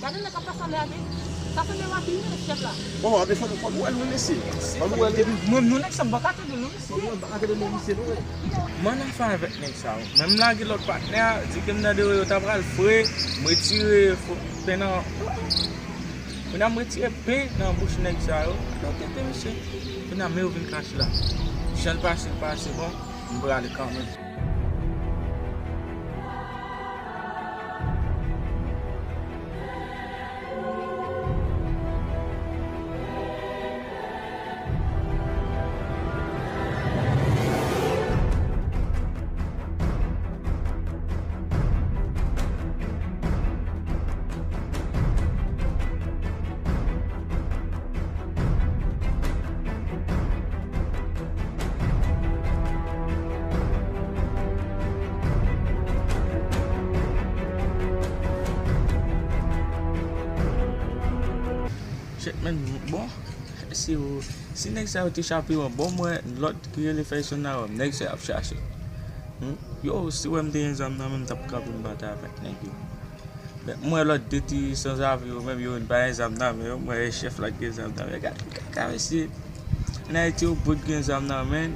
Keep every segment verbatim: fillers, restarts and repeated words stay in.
Gade nèg k ap rasanble a, men. Sa se lè w ap vin, chèf la. Bon, anben, fò nou, fò nou wè l, wi, mesye. Fò nou wè l. Epi mwen, nou nèg sa, m pa ka tande nou, mesye. Mwen, m pa ka tande nou, mesye, non, wi. M ann afè avèk nèg sa yo. Men m lage lòt patnè a, di ke m tande yo, yo ta pral fre, m retire fo-, pen nan. Kounye a m retire pen nan bouch nèg sa yo. Yo tete misye. Kounye a men yo vin krache la. Jan l pase, l pase, bon, m prale kanmenm. Shit, man, bon, si yo, si nèg sa yo te chape yo, bon, mwen, lòt ki rele Fèyson nan, nèg sa y ap chache. Hmm? Yo, si wè m te gen zam nan men, m t ap kanpe m batay avèk nèg yo. Men, m wè lòt de ti sanzave yo menm, yo pa gen zam nan men yo, m wè chèf la ki gen zam nan men. Gade, gade, gade, mesye. Nan Ayiti, yo bout gen zam nan men.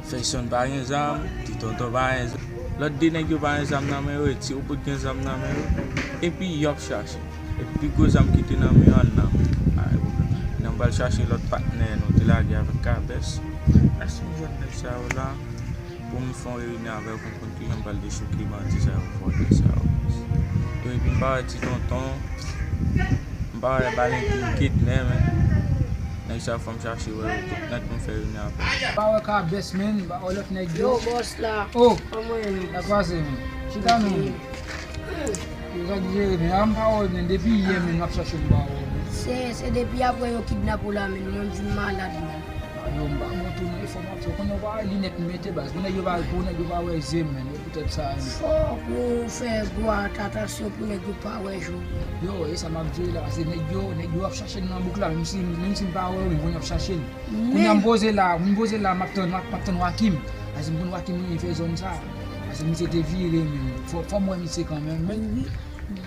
Fèyson pa gen zam, Ti Tonton pa gen zam. Lòt de nèg yo pa gen zam nan men yo, e Ti Obot gen zam nan men yo. Epi y ap chache. Epi pi gwo zam ki te nan men yo, al nan men. Pa gen pwoblèm. N ap pral chache lòt patnè nou te lage avèk Kabès. Èske m jwenn nèg sa yo la? Pou m fè yon reyinyon avè yo pou m konn kijan m pral dechouke bandi sa yo, vòlè sa yo. Epi m pa wè Ti Tonton. M pa wè Balentin, Kednè, men. Nèg sa yo fò m chache wè yo tout nèt pou m fè reyinyon avè yo. M pa wè Kabès, men, m pa wè lòt nèg yo. Yo, bòs la. Oh! Kòman ye, men? Sa k pase, men? Chita non. Yo sa k jere, men. A, m pa wè, men. Depi yè, men, m ap chache m pa wè, men. Se, se depi apre yo kidnape w la, men. Mwen, m vin malad, men. Yo, m pa bon tou nan enfòmasyon. Konnen w pa wè linèt m mete baz. Pou nèg yo pa, pou nèg yo pa wè je m, men. Poutèt sa, wi. Fòk ou fè gwo atansyon pou nèg yo pa wè je w. Yo, e sa m ap di w la, se nèg yo, nèg yo ap chache n nan bouk la, menm si, menm si m pa wè yo, men kounye a y ap chache n. Kounye a m poze la, m poze la, m ap tann, m ap, m ap tann Wakim. Paske m konn Wakim renmen fè zòn sa. Paske misye te vire, men fò, fò m wè misye kanmenm, men. Wi.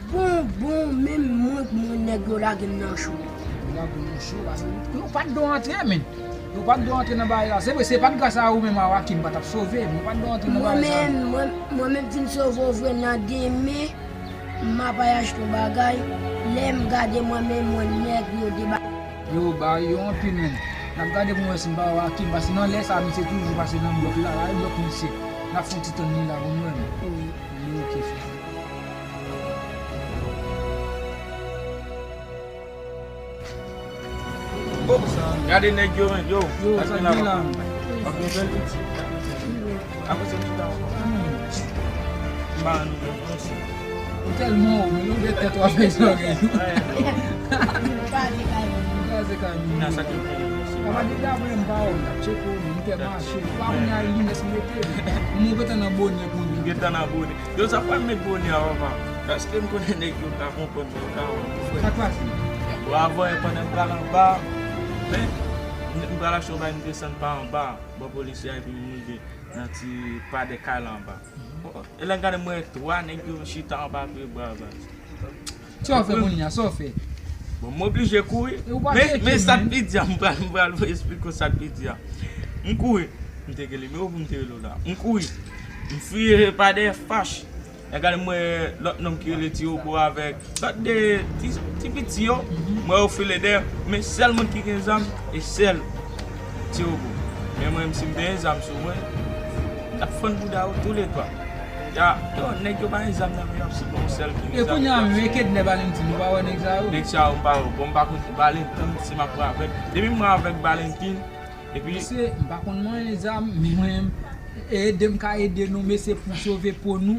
Bon, bon, menm mwen, mwen nèg yo lage m nan cho. Yo lage w nan cho, paske yo pa t dwe antre, men. Yo pa t dwe antre nan bagay la. Se vre, se pa t gras a ou menm, a Wakim pa t ap sove, men yo pa t dwe antre nan bagay sa. Mwen menm, mwen, mwen menm fin sove w vre nan demen, m ap al achte yon bagay. Lè m gade mwen menm, mwen nèg yo deba. Yo ba yo anpil, men. N ap gade pou n wè si n pa wè Wakim, paske nan lè sa, misye toujou pase nan blòk la, la, e blòk misye. N ap fè yon ti tann li la pou n wè, men. Wi. Li oke, frè. Oh, gade nèg yo, men, yo. Yo, sa k gen la, men? Ap gen jèn piti. Apre se chita. M pa annou menm, non, si. Ou tèlman ou, men, ou gen tèt w ap fè sa, men. Ou kraze kay moun. Ou kraze kay moun. Nan sa ki fè. A pa deja vre m pa wè w, m t ap tcheke w, men m te mache. Ou pa konnen a linèt m mete. M gentan nan bonè kounye a. M gentan nan bonè. Yo, sa fè m met bonè a, papa. Paske m konnen nèg yo ka konprann, yo ka wè m, frè. Sa k pase? Bon, avan, pandan m pral anba, men, m, m pral achte yon bagay, m desann pa anba, bò polisye a, epi m rive nan ti padè kay la anba. Bon, e lè m gade, m wè twa nèg yo chita anba pye bwa, baz. Sa w fè kounye a, sa w fè? Bon, m oblije kouri. Men, men sa k pi di a, m pral, m pral esplike w sa k pi di a. M kouri. M te gen nimewo pou m te rele w la. M kouri. M fouye pa dèyè fach. Lè gade m wè lòt nonm ki rele Ti Obo avèk lòt de ti, ti piti yo. M wè yo file dèyè. Men sèl moun ki gen zam, e sèl Ti Obo. Men mwen menm si m te gen zam sou mwen, m t ap fann bouda yo toulètwa. Ya, yo, nèg yo pa gen zam nan men yo, ap sipo yon sèl ki gen zam. E kounye a menm, e Kednè, Balentin, nou pa wè nèg sa yo? Nèg sa yo, m pa wè. Bon, m pa konn Balentin, si m ap wè avèk. Depi m wè avèk Balentin, epi mesye, m pa konn manyen zam, men mwen, ede m ka ede nou, mesye, pou sove po nou,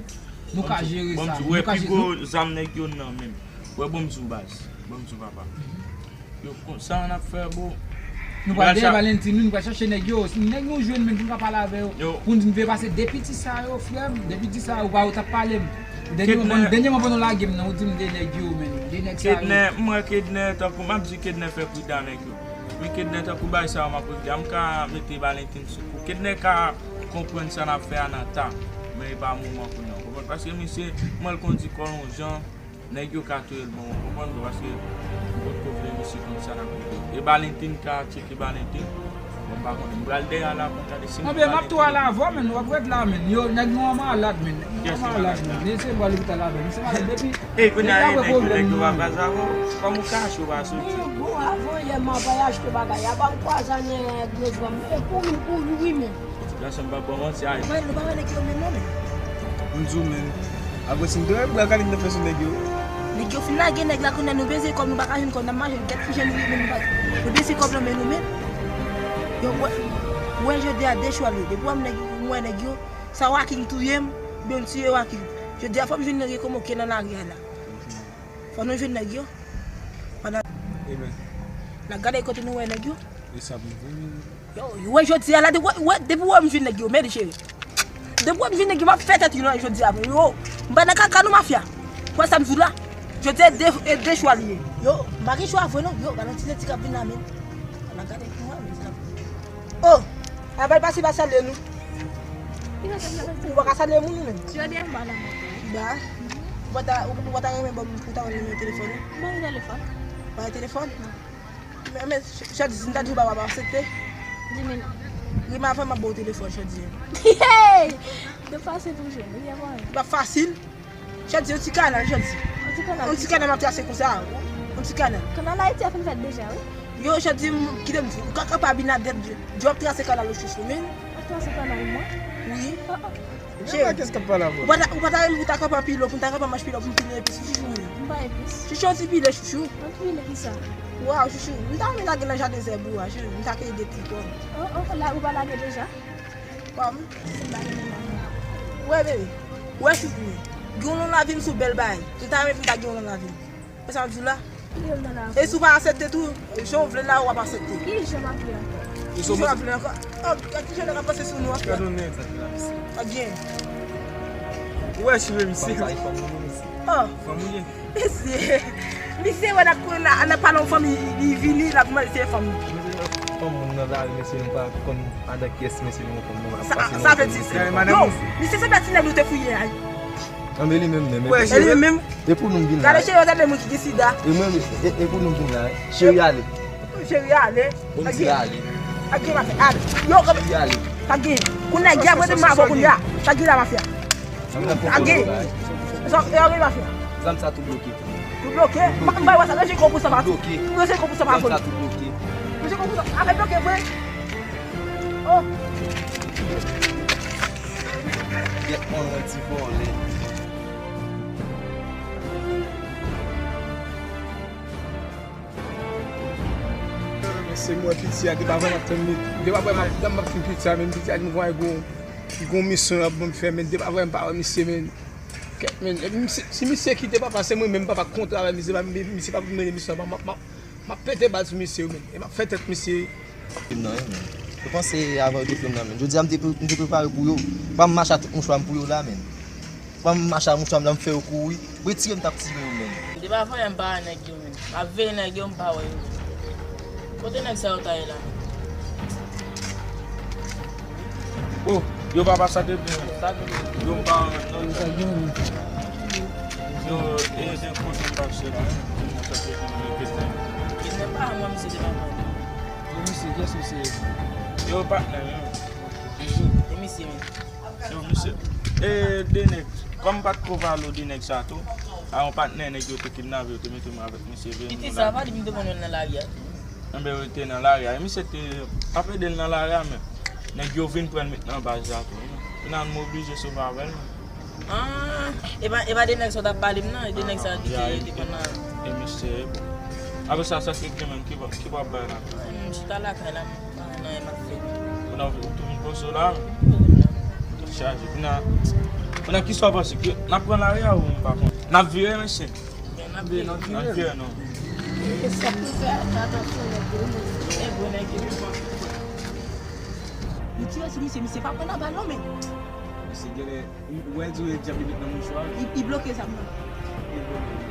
nou ka jere sa. Bon, m di w, wè pi gwo zam nèg yo nan men m. Wè, bon, m di w, baz. Bon, m di w, papa. Yo, konsa n ap fè, bro. Nou pral dèyè Balentin, nou pral chache nèg yo. Si nèg nou jwenn, menm pou n ka pale avè yo. Pou n di n vle pase de piti sa yo, frè m. De piti sa yo, pa yo t ap pale m. Dènyèman, pandan w lage m nan, ou di m de nèg yo, men. De nèg sa yo. Kednè, m wè Kednè, tankou m ap di Kednè fè pridan nèg yo. Men Kednè, tankou bagay sa yo, m ap regle a, m ka mete Balentin sou kou. Kednè ka konprann sa n ap fè a nan ta. Men e pa moman pou nou. Konprann? Paske misye, m wè l kondi kò l yon jan. Nèg yo ka touye l, bon, ou konprann, bon, paske m potko vle misye konn sa n ap regle. E Balentin ka tcheke Balentin. Bon, m pa konnen. M pral dèyè a la pou m gade si m Ebyen, m ap tou ale avè w, men w ap ret la, men. Yo, nèg nou an malad, men. Nèg nou an malad, men. Li se bò lopital avè m. Se malad depi, e, kounye a, depi apre nèg yo, pwoblèm nèg yo pa nou. Pase avè w. Kòm ou kache, ou pa soti. Bon, bon, avan yè, m ap al achte bagay. Apa m kwaze a nèg yo pran m. E kouri, m kouri, wi, men. Gason pa bon manti a. Mwen, nou pa wè nèg yo menm non, men. M di w, men. Apre si m te wè bra Kalin nan fè sou nèg yo. Nèg yo fin lage nèg la, kounye a nou bezwen kòb, nou pa ka jwenn kòb, n ap mache, nou tèt ki jan nou ye, men nou pa, nou bezwen kòb nan men nou, men. Yo, wè, wè jodi a de chwa li ye. Depi w wè nèg, m wè nèg yo, sa Waking touye m, oubyen m tiye Waking. Jodi a fò m jwenn nèg yo kòman ke nan lari a la. Fò nou jwenn nèg yo. Pandan n ap gade kote nou wè nèg yo. E sa pou m fè, men. Yo, yo, wè jodi a la, depi wè, wè, depi wè m jwenn nèg yo, men cheri. Depi wè m jwenn nèg yo, m ap fè tèt yo nan jodi a, men yo. M pa nan kaka non mafya. Wè sa m di w la. Jodi a e de, e de chwa li ye. Yo, m pa gen chwa vre non. Yo, Balentin ti k ap vin la, men. Pandan n ap gade pou mwen, men se la. Oh, a bal pase pa salye nou. Ou pa ka salye moun ou menm. Jodi a m pa nan moto. Ba. Ou pa ta, ou, ou pa ta renmen ban m, pou ta ban m nimewo telefòn ou? Ban m telefòn. Ban m telefòn? Men, men, Ch-, Chadi, si m ta di w ba w ap aksepte? Di men non. Ri m avan m ap ba w telefòn, Chadi. Hey! Dwe fasil pou jwenn, wi, avan. Li pa fasil. Chadi, yon ti kanal, Chadi. Yon ti kanal. Yon ti kanal m ap trase konsa. Yon ti kanal. Kanal Ayiti a fin fèt deja, wi. Yo, Chadi, m, kite m di w, ou ka kanpe Abinader, di w ap trase kanal ou chouchou, men. M ap trase kanal mwen? Wi. Ah, ah. Cheri, ou pa ta, ou pa ta renmen pou ta kanpe an pilo, pou ta kanpe an manch pilo, pou m pile epis chouchou. M pa epis. Chouchou, yon ti pile chouchou. Yon ti pile kisa? Waw, chouchou. M ta renmen lage nan jaden zèb ou a, cheri. M ta keye de ti pòm. Oh, oh, la, ou pa lage deja? Pòm. Wè, bebe. Wè, chouchou. Gen yon lavi m sou bèl bagay. M ta renmen pou m ta gen yon lavi m. E sa w di la? E si w pa aksepte tou, jan w vle la, w ap aksepte. Ki jan m ap vle ankò? Ki jan w ap vle ankò? Oh, gad ki jan nèg ap panse sou nou ankò. Gad yon nèg sa ki la, mesye. Pa gen. Ou wè, cheve misye. Fanm sa, e fanm ou ye, mesye. Oh. Fanm ou ye. Mesye. Misye wè n ap, n ap, n ap pale yon fanm, li, li vini, l ap mande se fanm li. Mesye, fanm moun nan la, mesye, nou pa konn madan kiyès, mesye, nou konn nou ap pase. Sa, sa vle di, non, misye se pa ti nèg nou te fouye a. Anben li menm menm. E li menm menm. E pou nou m vin la. Gade cheri, yo tande moun ki gen sida. E mwen, e, e pou nou m vin la. Cheri ale. Cheri ale. Bon, m di ale. Ak gen afè. Ale. Yo, cheri ale. Pa gen. Kounye a, y ap rete m avè w kounye a. Pa gen la mafya. Pa gen. Yo gen mafya. Zam sa tou bloke. Tou bloke. M pa wè sa, ranje kò pou sa pa tou. Ranje kò pou sa pa tou. Zam sa tou bloke. Ranje kò pou sa. Afè bloke vre. Oh. Gèt mwen, mwen ti vòlè. Se mwen piti a, depi avan m ap tann li. Depi avan m ap, m ap fin piti a, menm piti a, di m konn gon, gon misyon y ap ban m fè, men depi avan m pa wè misye, men. Kèt, men, si misye kite papa, se mwen menm papa k kontre avè misye, misye pa pou mennen misyon, m ap, m ap, m ap pete bal sou misye, men. E m ap fè tèt misye. Fim nan, wi, men. Yo panse avan yo te fim nan, men. Jodi a, m te, m te prepare pou yo. Pa m mache ak tout mouchwa m pou yo la, men. Pa m mache ak mouchwa m la, m fè yo kouri. Retire m t ap tire yo, men. M te pa voye m pa wè nèg yo, men. M ap veye nèg yo, m pa wè yo. Kote nèg sa yo ta ye la? Oh, yo papa sa te byen. Yo m pa wè non. Yo, e, gen kote m pase la. Yo sa te byen, yo kete. Kidnapè a mwen, misye te nan mwen. Yo, misye, kiyès misye ye? Yo, patnè, yo. E misye menm. Yo, misye. E, de nèg. Kòm m pa t ko pale w de nèg sa tou, a yon patnè nèg yo te kidnape, yo te mete mwen avèk misye, veye nou la. Piti sa, pa di m te konn wè l nan lari a tou. Enben, wi, te nan lari a. E misye te ap ede l nan lari a, men nèg yo vin pran l met nan baz la tou. Finalman, m oblije sove avè l. Ah, e pa, e pa de nèg sa w t ap pale m nan, e de nèg sa ki te, te konn nan. E misye, bon. Apre sa, sa se ki menm ki, ki w ap bay la? M chita lakay la, m pa nan anyen m ap fè. Kounye a ou tou vin poze w la? Tèt chaje. Kounye a, kounye a kisa w panse? Ke n ap pran lari a ou m pa konn? N ap vire, mesye. N ap vire, n ap vire non. E sa pou fè atansyon nèg yo, mesye. E gwo nèg yo. Li tire sou misye, misye pa pran nan bal non, men. Misye genlè Ou wè di w e djab li met nan mouchwa a? Li, li bloke zam nan.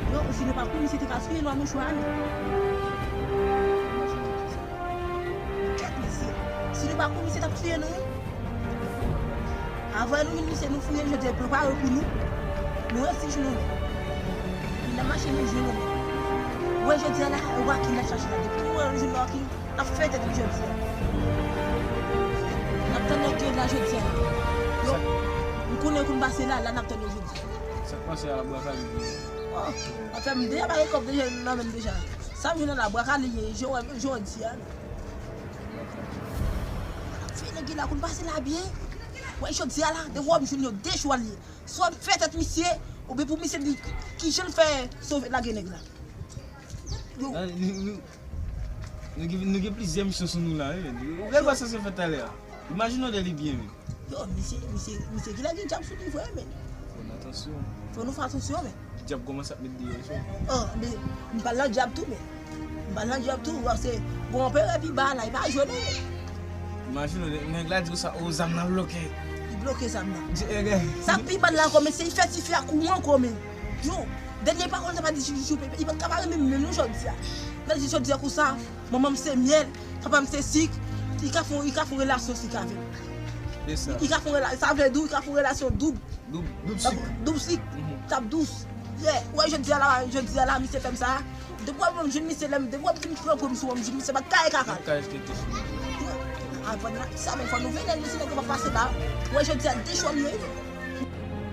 Yo, si nou pa kouri, misye te ka touye nou a mouchwa a, men. Kèt, mesye. Si nou pa kouri, misye t ap touye nou, wi. Avan nou vin, misye, nou fouye, jodi a, prepare pou nou. Nou resi jou nou. Mache nou jwenn nou. Wè jodi a la, Wakin ap chache la. Depi nou wè nou jwenn Wakin, n ap fè tèt li jodi a. N ap tann nèg yo la jodi a la. Yo, m konnen yo konn pase la, la n ap tann yo jodi a. Sa k pase a, Bwa Kale? Oh, anfen, m deja pa gen kòb deja nan men m deja. Sa m jwenn nan la, Bwa Kale ye, jodi a. Fè nèg yo la konn pase la byen. Wè jodi a la, de wòm jwenn yo de chwa li ye. Swa m fè tèt misye, oubyen pou misye di ki jan l fè sove lage nèg la. Yo. Ah, nou, nou, nou gen, nou gen plizyè misyon sou nou la, wi, men. Ou gade sa se fè talè a. Imajine w de li byen, men. Yo, misye, misye, misye ki lage dyab sou li vre, men. Fò n atansyon. Fò nou fè atansyon, men. Dyab kòmanse ap met deyò, wi. Oh, men, m pral nan dyab tou, men. M pral nan dyab tou, paske gon anperè pi ba la, li pa jwe non. Imajine w, nèg la di konsa, o, zam nan bloke. Li bloke zam nan. Sa k pi mal la ankò, men se li fè tifi a kouran ankò, men. Yo, dènye pawòl sa pa di jou, jou, li pa t ka pa renmen m menm non jodi a. Nan di jodi a konsa, manman m se myèl, papa m se sik, li ka fè, li ka fè relasyon sik avè m. Li ka fè rela-, sa vle di, li ka fè relasyon doub. Doub, doub sik. Doub sik. Mhm. T ap dous. Yeah. Wè, jodi a la, jodi a la, misye fè m sa. Depi w ap jwenn misye, lè m, depi w ap di m pran pran m sou mwen, m jwenn misye pa t kay kaka. Pa t kay kaka. Avan la, sa menm fò nou veye, nou se nèg yo pa pase la. Wè, jodi a, de chwa m ye.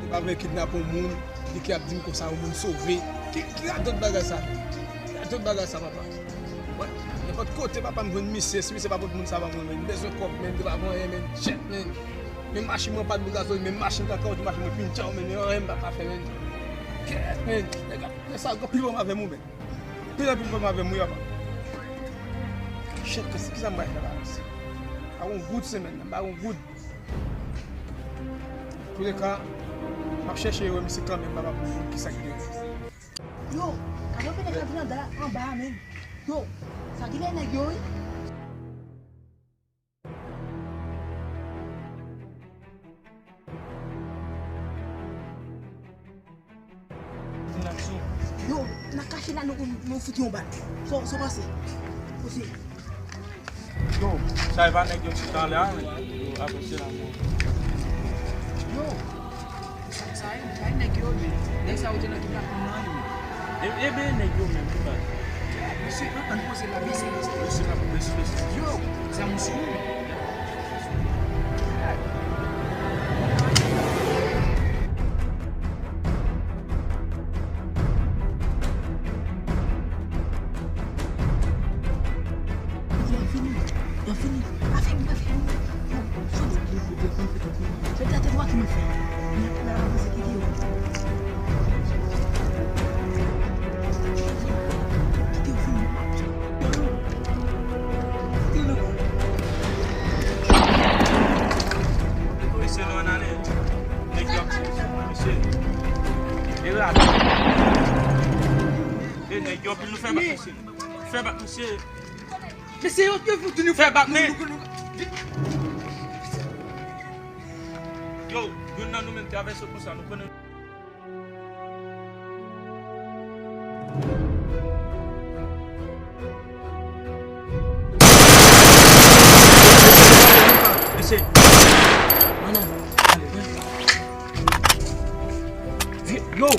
Li pa vle kidnape yon moun, li ki ap di m konsa, yon moun sove. Ki, ki radòt bagay sa? Ki radòt bagay sa, papa? Wè, nenpòt kote papa m jwenn misye, si misye pa pot moun sa ba mwen, men, m bezwen kòb, men, m te pa gen anyen, men, shit, men. Men machin mwen pa t bout gazoyin, men machin kaka, machin mwen pintchaw, men, men anyen m pa ka fè, men. Kèt, men, nèg la, nèg sa gen pil pwoblèm avè m, men. Pil anpil pwoblèm avè m, wi, papa. Shit, kisa, kisa m pral fè la, mesye? Pa gon goud semèn nan, pa gon goud. Antouleka, m ap chèche wè misye kanmenm, papa, pou m konn kisa k gen. Yo, gade yon nèg ap vin anba, anba a, men. Yo, sa genlè nèg yo, wi. Yo, n a kache la, nou, nou fout yon bal. Sa, sa w panse? Kote? Yo, sa e pa nèg yo ki t anlè a, men. Yo, avanse la, men. Yo, sa, sa e, sa e nèg yo, men. Nèg sa yo te nan kidnapin nan, men. E, e ben nèg yo menm, ki baz. Mesye, an, ann poze la, mesye, mesye. Mesye, mesye, mesye. Yo, zam sou ou. Yo, fini. Yo, fini. Afè m, afè m. Yo, soti. Yo, tèt ou a ki mwen fè. Mwen ap avanse, kite yo. Kite yo fini. Kite yo. Polisye nou ann ale. Nèg yo ap tire sou mwen, mesye. E rapid. E nèg yo anpil, nou fè bak, mesye. Fè bak, mesye. Mesye, yo, yo fout nou fè bak, men. Yo, youn nan nou menm travèse konsa, nou konnen. Mesye. Ann ale. Yo!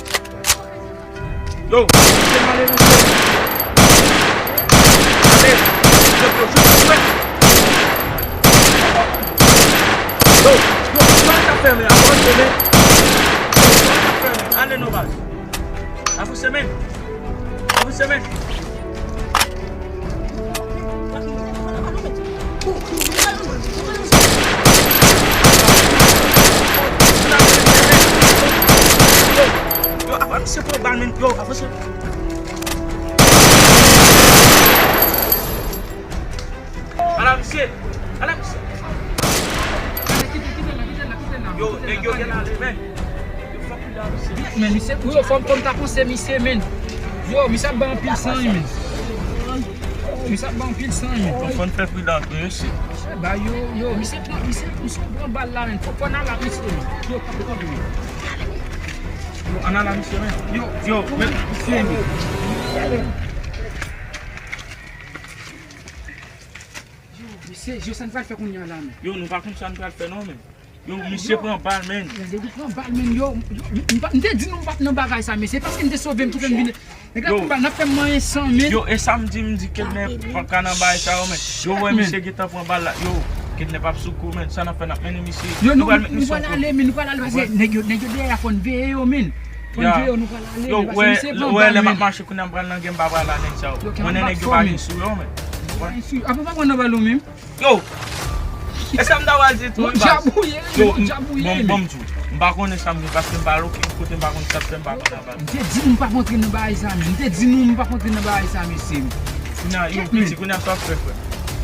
Yo! Mesye, m ale, mesye. Ale! Yo, yo, yo, yo. Yo, yo, pòt la fèmen, pòt la fèmen. Yo, pòt la fèmen. Ale non, baz. Avanse, men. Avanse, men. Yo, apa misye pran bal, men? Yo, apa misye? Ala misye! Ala misye! Yo, nèg yo gen la, men. Men misye, yo, fò m konn ta panse misye, men. Yo, misye ap bay anpil san, wi, men. Misye ap bay anpil san, wi, men. Fò n fè pridan, mesye. Ba yo, yo, misye pran, misye, misye pran bal la, men. Fò, fò n al ak misye, men. Yo, yo, ann al ak misye, men. Yo, yo, men. Yo, mesye, yo, sa n pral fè kounye a la, men? Yo, nou pa konn sa n pral fè non, men. Yo, misye pran bal, men. Yo, depi pran bal, men, yo, yo, m pa- m te di nou m pa t nan bagay sa, men se paske m te sove m tou fè m vin. Nèg la pran bal, n ap fè m manyen san, men. Yo, e sa m di, m di Kednèp pa ka nan bagay sa yo, men. Yo, wè misye gentan pran bal la. Yo, Kednèp ap sou kou, men. Sa n ap fè, n ap mennen misye. Yo, nou pral met misye sou kou. Nou pral ale, men, nou pral ale, paske nèg yo, nèg yo dèyè a fò n veye yo, men. Fò n veye yo, nou pral ale, men, paske misye pran bal, men. Yo, wè, lè m ap mache kounye a, m pral nan gen m pa pral a nèg sa yo. Yo, konnen nèg yo pa gen sou yo, men. Apre pa pran nan bal ou menm. Yo! E sa m ta pral di tou, wi, baz. Yo, m- bon, bon, m di w, m pa konnen sa m gen, paske m pa al okenn kote, m pa konn sa k fè m pa konn anba. M te di nou m p ap antre nan bagay sa, men. M te di nou m p ap antre nan bagay sa, mesye. Kounye a, yo, piti, kounye a, sa w ap fè, frè?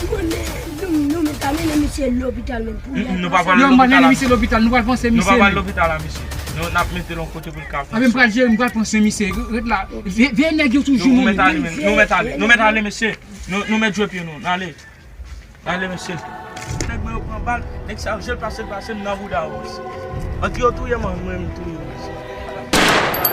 Konnen nou, nou met amenè misye lopital, men pou lè. Nou pa pral lopital la, misye. Lopital, nou pral panse misye. Nou pa pral lopital la, misye. Nou, n ap mete l yon kote pou l ka panse. Anben, m pral jere, m pral panse misye. Ret la. Veye nèg yo toujou, men. Nou mèt ale, men. Nou mèt ale. Nou mèt ale, mesye. Nou, nou mèt jwe pye nou. N ale. Ale, mesye. Nèg mwen yo pran bal. Nèg sa yo, je l pase, l pase m nan bouda yo, mesye. Antre yo touye m, mwen, m touye yo, mesye.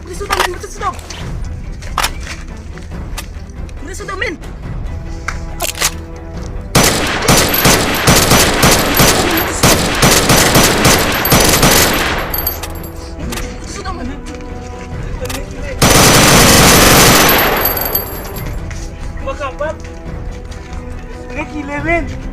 Mete sou do, men, mete sou do. Mete sou do, men. Mete sou do, men. Mwen kapab. Rekile, men.